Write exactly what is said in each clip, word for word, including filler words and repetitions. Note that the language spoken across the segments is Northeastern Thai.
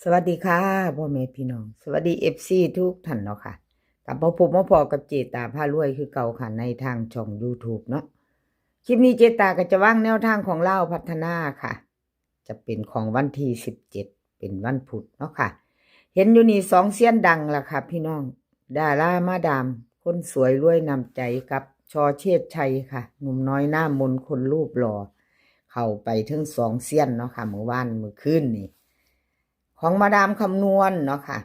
สวัสดีค่ะ พ่อแม่พี่น้อง สวัสดี เอฟซี ทุกท่านเนาะค่ะ กลับมาพบมาพ้อกับเจตาพารวยคือเก่าค่ะ ในทางช่อง YouTube เนาะ คลิปนี้เจตาก็จะวางแนวทางของลาวพัฒนาค่ะ จะเป็นของวันที่สิบเจ็ด เป็นวันพุธเนาะค่ะ เห็นอยู่นี่สองเซียนดังล่ะค่ะพี่น้อง ดารามาดาม คนสวยรวยน้ำใจกับ ช.เชษชัยค่ะ หนุ่มน้อยหน้ามนคนรูปหล่อ เข้าไปถึงสองเซียนเนาะค่ะ มื้อวานมื้อคืนนี่ ของมาดามคำนวณเนาะค่ะ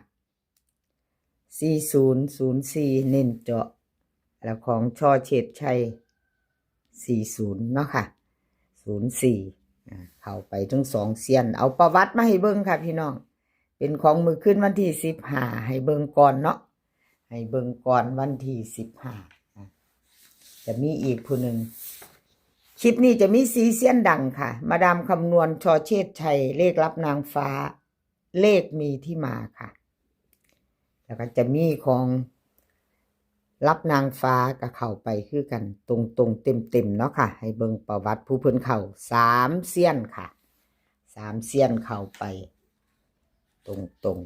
สี่ศูนย์ศูนย์สี่ เน้นเจาะ แล้วของ ช.เชษชัย สี่ศูนย์ เนาะค่ะ ศูนย์สี่ อ่า เข้าไปถึงสองเซียน เอาประวัติมาให้เบิ่งค่ะพี่น้อง เป็นของมื้อคืนวันที่สิบห้า ให้เบิ่งก่อนเนาะ ให้เบิ่งก่อนวันที่สิบห้า อ่ะ จะมีอีกผู้หนึ่ง คลิปนี้จะมีสี่เซียนดังค่ะ มาดามคำนวณ ช.เชษชัย เลขลับนางฟ้า เลขมีที่มาค่ะ แล้วก็จะมีของลับนางฟ้าก็เข้าไปคือกัน ตรงๆ เต็มๆ เนาะค่ะ ให้เบิ่งประวัติผู้เพิ่นเข้าสามเซียนค่ะ สามเซียนเข้าไป ตรง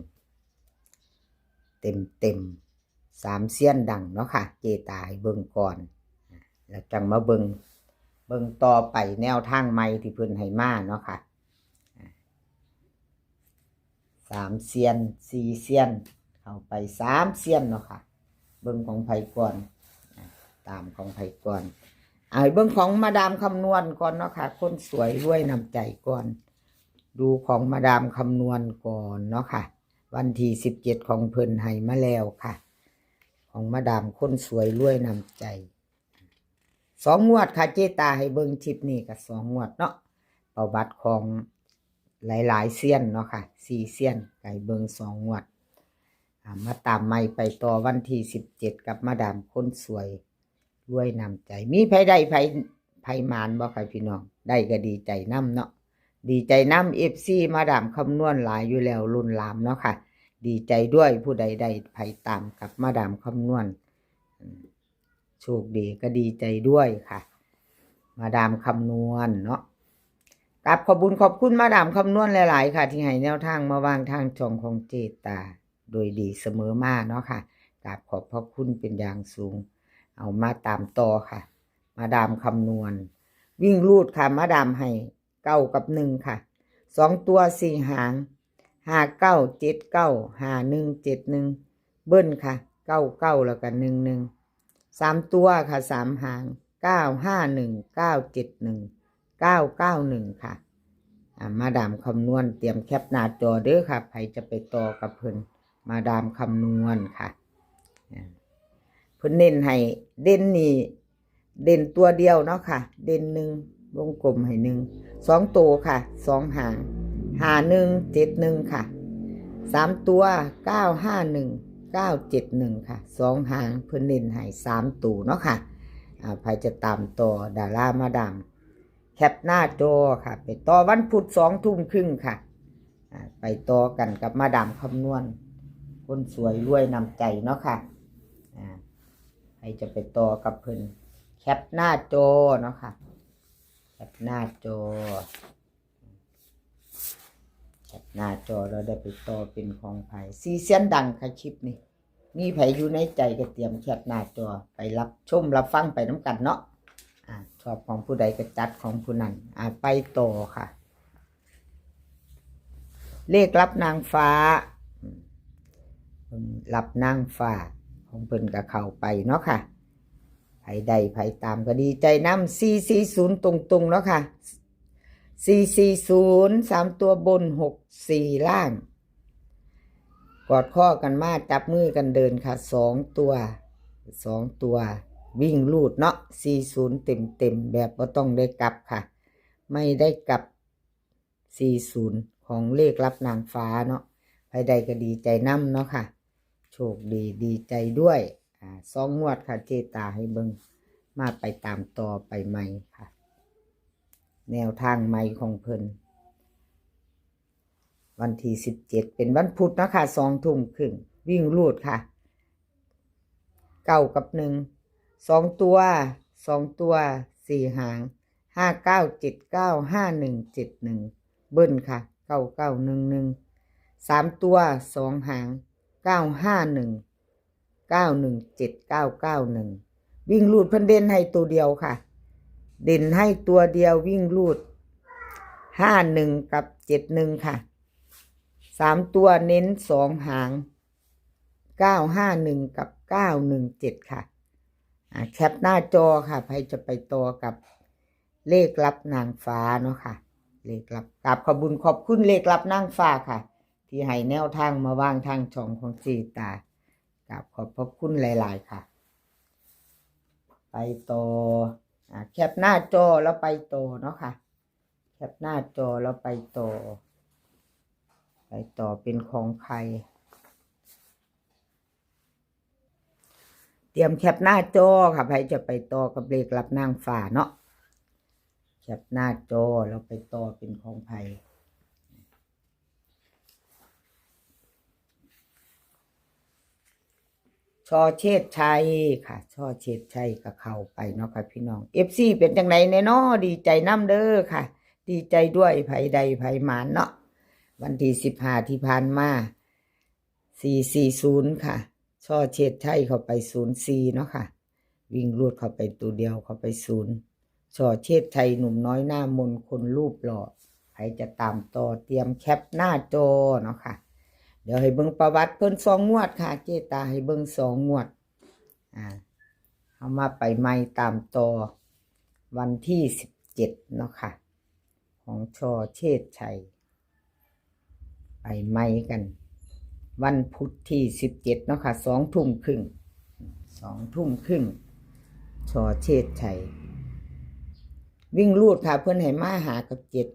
ๆ เต็มๆ สามเซียนดังเนาะค่ะ เจตาให้เบิ่งก่อน แล้วจังมาเบิ่ง เบิ่งต่อไปแนวทางใหม่ที่เพิ่นให้มาเนาะค่ะ สามเซียน สี่เซียน เข้าไปสามเซียนเนาะค่ะ เบิ่งของไผก่อน อ่ะ ตามของไผก่อน เอาให้เบิ่งของมาดามคำนวณก่อนเนาะค่ะ คนสวยรวยน้ำใจก่อน ดูของมาดามคำนวณก่อนเนาะค่ะ วันที่สิบเจ็ดของเพิ่นให้มาแล้วค่ะ ของมาดามคนสวยรวยน้ำใจ สองงวดค่ะ เจตาให้เบิ่งคลิปนี้ก็สองงวดเนาะ ประวัติของหลายๆเซียนเนาะค่ะ สี่เซียน ก็ให้เบิ่งสองงวด อ่า มาตามใหม่ไปต่อวันที่สิบเจ็ด กับมาดามคนสวยรวยน้ำใจ มีไผได้ไผ ไผหมานบ่คะพี่น้อง ได้ก็ดีใจนำเนาะ ดีใจนำ เอฟซี มาดามคำนวณหลายอยู่แล้ว ล้นหลามเนาะค่ะ ดีใจด้วย ผู้ใดได้ไผตามกับมาดามคำนวณ อืม โชคดีก็ดีใจด้วยค่ะ มาดามคำนวณเนาะ กราบขอบบุญขอบคุณมาดามคำนวณหลายๆค่ะ ที่ให้แนวทางมาวางทางช่องของเจตา โดยดีเสมอมาเนาะค่ะ กราบขอบพระคุณเป็นอย่างสูง เอามาตามต่อค่ะ มาดามคำนวณ วิ่งรูดค่ะ มาดามให้เก้ากับหนึ่งค่ะ สองตัวสี่หาง ห้าเก้าเจ็ดเก้า ห้าหนึ่งเจ็ดหนึ่ง เบิ้ลค่ะ เก้าเก้า แล้วก็หนึ่งหนึ่ง สามตัวค่ะ สามหาง เก้าห้าหนึ่ง เก้าเจ็ดหนึ่ง เก้าเก้าหนึ่ง ค่ะ อ่า มาดามคำนวณเตรียมแคปหน้าจอเด้อค่ะ ไผจะไปต่อกับเพิ่น มาดามคำนวณค่ะ อ่า เพิ่นเน้นให้เด่นนี่ เด่นตัวเดียวเนาะค่ะ เด่นหนึ่ง วงกลมให้หนึ่ง สองตัวค่ะ สองหาง ห้าหนึ่งเจ็ดหนึ่ง ค่ะ สามตัว เก้าห้าหนึ่ง เก้าเจ็ดหนึ่ง ค่ะ สองหาง เพิ่นเน้นให้สามตัวเนาะค่ะ อ่า ไผจะตามต่อดารามาดาม แคปหน้าจอค่ะ ไปต่อวันพุธสองทุ่มครึ่งค่ะ อ่า ไปต่อกันกับมาดามคำนวณ คนสวยรวยน้ำใจเนาะค่ะ อ่า ไผจะไปต่อกับเพิ่น แคปหน้าจอเนาะค่ะ แคปหน้าจอ แคปหน้าจอแล้วได้ไปต่อเป็นของไผ สี่เซียนดังค่ะคลิปนี้ มีไผอยู่ในใจก็เตรียมแคปหน้าจอไปรับชมรับฟังไปนำกันเนาะ อ่า ชอบของผู้ใดก็จัดของผู้นั้น อ่า ไปต่อค่ะ เลขลับนางฟ้า อืม ลับนางฟ้าของเพิ่นก็เข้าไปเนาะค่ะ ไผได้ไผตามก็ดีใจนำ สี่สี่ศูนย์ ตรงๆเนาะค่ะ สี่สี่ศูนย์ สามตัวบน หกสี่ล่าง กอดข้อกันมาจับมือกันเดินค่ะ สองตัว สองตัว วิ่งรูดเนาะ สี่ศูนย์ เต็มๆ แบบบ่ต้องได้กลับค่ะ ไม่ได้กลับ สี่ศูนย์ ของเลขลับนางฟ้าเนาะ ไผได้ก็ดีใจนำเนาะค่ะ โชคดีดีใจด้วย อ่า สองงวดค่ะ เจตาให้เบิ่ง มาไปตามต่อไปใหม่ค่ะ แนวทางใหม่ของเพิ่น วันที่สิบเจ็ด เป็นวันพุธเนาะค่ะ สองทุ่มครึ่ง วิ่งรูดค่ะ เก้ากับหนึ่ง สองตัว สองตัว สี่หาง ห้าเก้าเจ็ดเก้า ห้าหนึ่งเจ็ดหนึ่ง เบิ้ลค่ะ เก้าเก้าหนึ่งหนึ่ง สามตัวสองหาง เก้าห้าหนึ่ง เก้าหนึ่งเจ็ด เก้าเก้าหนึ่ง วิ่งรูดเพิ่นเด่นให้ตัวเดียวค่ะ เด่นให้ตัวเดียววิ่งรูด ห้าหนึ่ง กับ เจ็ดหนึ่ง ค่ะ สามตัวเน้นสองหาง เก้าห้าหนึ่ง กับ เก้าหนึ่งเจ็ด ค่ะ อ่า แคปหน้าจอค่ะ ใครจะไปต่อกับเลขลับนางฟ้าเนาะค่ะ เลขลับ กราบขอบบุญขอบคุณเลขลับนางฟ้าค่ะ ที่ให้แนวทางมาวางทางช่องของเจตา กราบขอบพระคุณหลายๆค่ะ ไปต่อ อ่า แคปหน้าจอแล้วไปต่อเนาะค่ะ แคปหน้าจอแล้วไปต่อ ไปต่อเป็นของใคร เตรียมแคปหน้าจอค่ะ ใครจะไปต่อกับเลขลับนางฟ้าเนาะ แคปหน้าจอแล้วไปต่อเป็นของใคร ชอเชษชัยค่ะ ชอเชษชัยก็เข้าไปเนาะค่ะพี่น้อง เอฟซี เป็นจังไดแน่นอ ดีใจนำเด้อค่ะ ดีใจด้วย ไผได้ไผหมานเนาะ วันที่สิบห้าที่ผ่านมา สี่สี่ศูนย์ ค่ะ ชอเชษชัยเข้าไป ศูนย์สี่ เนาะค่ะ วิ่งรูดเข้าไปตัวเดียวเข้าไป ศูนย์ ชอเชษชัยหนุ่มน้อยหน้ามนคนรูปหล่อ ใครจะตามต่อเตรียมแคปหน้าจอเนาะค่ะ เดี๋ยวให้เบิ่งประวัติเพิ่นสองงวดค่ะ เจตาให้เบิ่งสองงวด อ่า เอามาไปใหม่ตามต่อ วันที่สิบเจ็ดเนาะค่ะ ของชอเชษชัย ไปใหม่กัน วันพุธที่สิบเจ็ดเนาะค่ะ สองทุ่มครึ่ง สองทุ่มครึ่ง ชอเชษชัย วิ่งรูดค่ะ เพิ่นให้มาห้ากับเจ็ด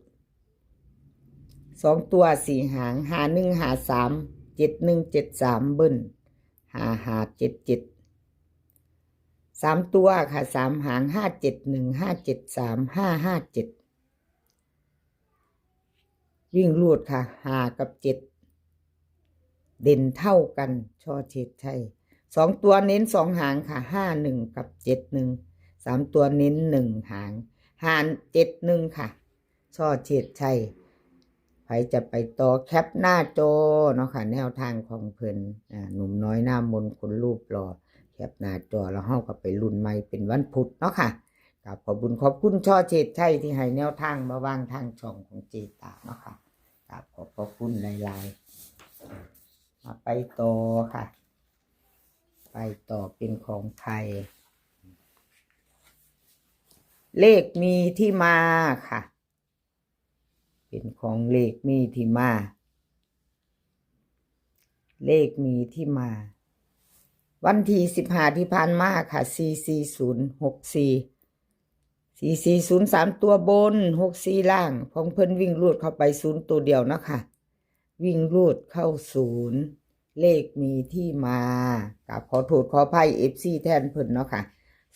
สองตัวสี่หาง ห้าหนึ่งห้าสาม เจ็ดหนึ่งเจ็ดสาม เบิ้ล ห้าห้าเจ็ดเจ็ด สามตัวค่ะ สามหาง ห้าเจ็ดหนึ่ง ห้าเจ็ดสาม ห้าห้าเจ็ด วิ่งรูดค่ะ ห้ากับเจ็ด เด่นเท่ากัน ชอเชษชัย สองตัวเน้นสองหางค่ะ ห้าหนึ่ง กับ เจ็ดหนึ่ง สามตัวเน้นหนึ่งหาง ห้าเจ็ดหนึ่ง ค่ะ ชอเชษชัย ใครจะไปต่อแคปหน้าจอเนาะค่ะ แนวทางของเพิ่น อ่า หนุ่มน้อยหน้ามนคนรูปหล่อ แคปหน้าจอแล้วเฮาก็ไปลุ้นใหม่เป็นวันพุธเนาะค่ะ กราบขอบบุญขอบคุณชอเชษชัยที่ให้แนวทางมาวางทางช่องของเจตาเนาะค่ะ กราบขอบพระคุณหลายๆ มาไปต่อค่ะ ไปต่อเป็นของใคร เลขมีที่มาค่ะ เป็นของเลขมีที่มา เลขมีที่มา วันที่สิบห้าที่ผ่านมาค่ะ สี่สี่ศูนย์ หกสี่ สี่สี่ศูนย์ สามตัวบน หกสี่ล่าง ของเพิ่นวิ่งรูดเข้าไปศูนย์ตัวเดียวเนาะค่ะ วิ่งรูดเข้าศูนย์ เลขมีที่มา กราบขอโทษขออภัย เอฟซี แทนเพิ่นเนาะค่ะ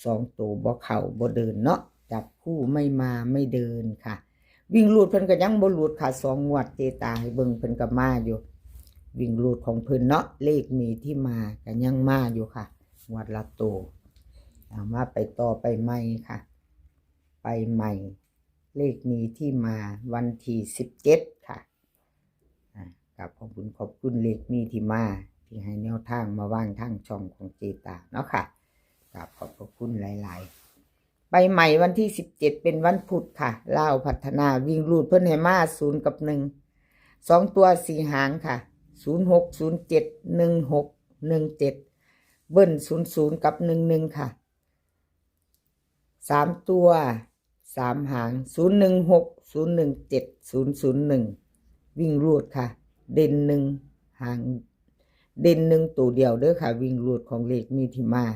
สองตัวบ่เข้าบ่เดินเนาะ จับคู่ไม่มาไม่เดินค่ะ วิ่งรูดเพิ่นก็ยังบ่หลุดค่ะ สองงวดเจตาให้เบิ่งเพิ่นก็มาอยู่ วิ่งรูดของเพิ่นเนาะ เลขมีที่มาก็ยังมาอยู่ค่ะ งวดละตัว เอามาไปต่อไปใหม่ค่ะ ไปใหม่ เลขมีที่มาวันที่สิบเจ็ดค่ะ อ่า กราบขอบคุณขอบคุณเลขมีที่มา ที่ให้แนวทางมาวางทางช่องของเจตาเนาะค่ะ กราบขอบพระคุณหลายๆ ไปใหม่วันที่สิบเจ็ดเป็นวันพุธค่ะ ลาวพัฒนาวิ่งรูดเพิ่นให้มาศูนย์กับหนึ่ง สองตัวสี่หางค่ะ ศูนย์หก ศูนย์เจ็ด หนึ่งหก หนึ่งเจ็ด เบิ้ล ศูนย์ศูนย์ กับ หนึ่งหนึ่ง ค่ะ สามตัวสามหาง ศูนย์หนึ่งหก ศูนย์หนึ่งเจ็ด ศูนย์ศูนย์หนึ่ง วิ่งรูดค่ะ เด่นหนึ่งหาง เด่นหนึ่งตัวเดียวเด้อค่ะ วิ่งรูดของเลขมีที่มา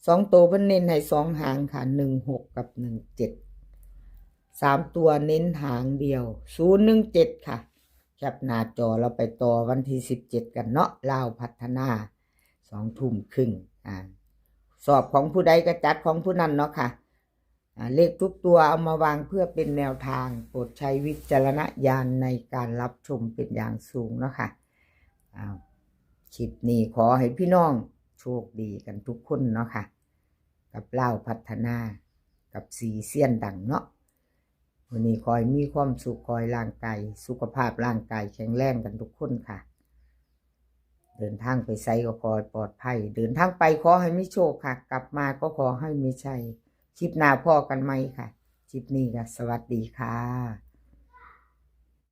สองตัวเพิ่นเน้นให้สองหางค่ะ หนึ่งหก กับ หนึ่งเจ็ด สามตัวเน้นหางเดียว ศูนย์หนึ่งเจ็ด ค่ะ แคปหน้าจอเราไปต่อวันที่สิบเจ็ดกันเนาะ ลาวพัฒนา สองทุ่มครึ่ง อ่า สอบของผู้ใดก็จัดของผู้นั้นเนาะค่ะ อ่า เลขทุกตัวเอามาวางเพื่อเป็นแนวทาง โปรดใช้วิจารณญาณในการรับชมเป็นอย่างสูงเนาะค่ะ อ้าว คลิปนี้ขอให้พี่น้องโชคดีกันทุกคนเนาะค่ะ กับลาวพัฒนา กับสี่เซียนดังเนาะ มื้อนี้ขอให้มีความสุข ขอให้ร่างกาย สุขภาพร่างกายแข็งแรงกันทุกคนค่ะ เดินทางไปไสก็ขอให้ปลอดภัย เดินทางไปขอให้มีโชคค่ะ กลับมาก็ขอให้มีชัย คลิปหน้าพ้อกันใหม่ค่ะ คลิปนี้ก็สวัสดีค่ะ